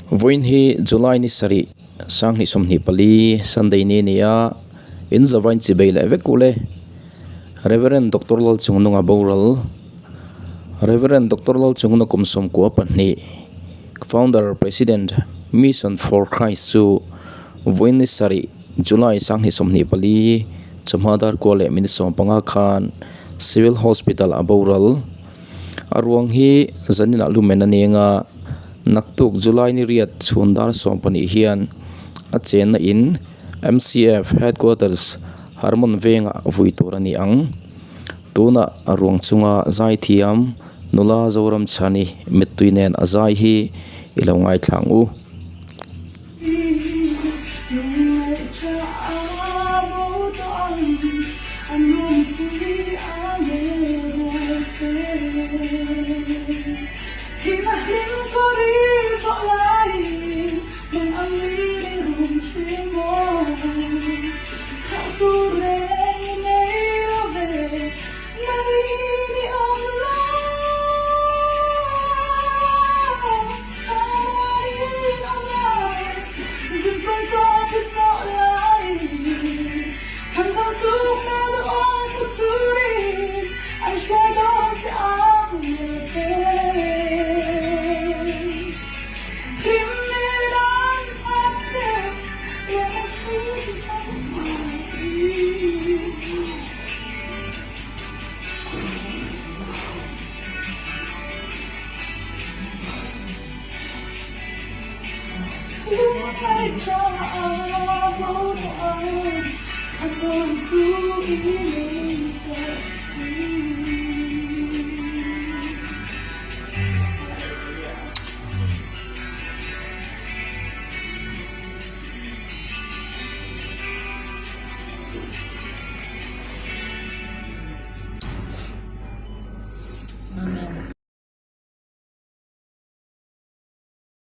Vawiin hi July ni sarih sanghnih 24 Sunday ni a ni a, in zavain chibei leh vek ule. Rev. Doctor Lalchungnunga boral Rev. Doctor Lalchungnunga kum 12 Founder President Mission for Christ chu vawiin ni sarih July sanghnih 24 chawhma dar kua leh minute 15 khan Civil Hospital a boral. A ruang hi zaninah lumen a ni anga naktuk July ni riat chhun dar 12 hian a chenna in M_C_F headquarters Harmon vengah vui tur a ni ang. Tunah a ruang chunga zai thiam nula Zoramchhani mittui nen a zai hi i lo ngaithla ang u.